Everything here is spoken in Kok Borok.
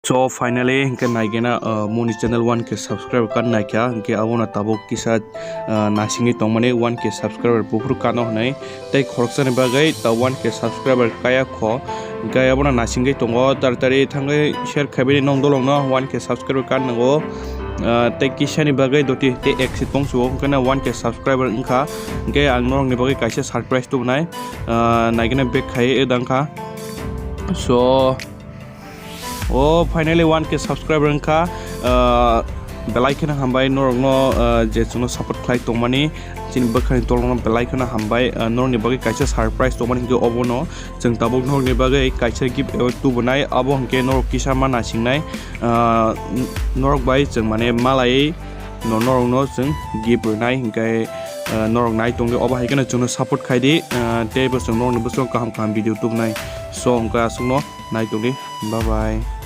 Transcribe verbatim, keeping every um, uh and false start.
So finally, hingke naigena, uh, moni channel one K subscriber kan naikha, hingke abono tabuk kisa, uh, nasingwi tongmani one K subscriber buphuru kano hwnwi. Tei khoroksani bagwi ta one K subscriber kaya kho, hingke abono nasingwi tongo, tari tari thangwi share khaibini nong dolongno one K subscriber kan nango. Uh, tei kisani bagwi doti tei exit tongsuo, hingke na one K subscriber wngkha, hingke ang norokni bagwi kaisa surprise tubunai, uh, naigena back khai dangkha. So, o finally one K subscriber wngkha, ah, belai kheno hambai norokno, ah, je chwngno support khlai tongmani, chini bwkhani tolongno belai kheno hambai, ah, norokni bagwi kaisa surprise tongmani hwnkhe obono chwng tabuk norokni bagwi kaisa gift away tubunai, abo hwnkhe norok kisa ma nasingnai, ah, norok bai chwng mane malaiwi no norokno chwng gift rwnai hwnkhe, ah, norok nai tongdi, obo hai kheno chwngno support khaidi, ah, tei bo chwng norokni bwskango kaham kaham video tubunai. So hwnkhe aswkno nai tongdi, bye bye.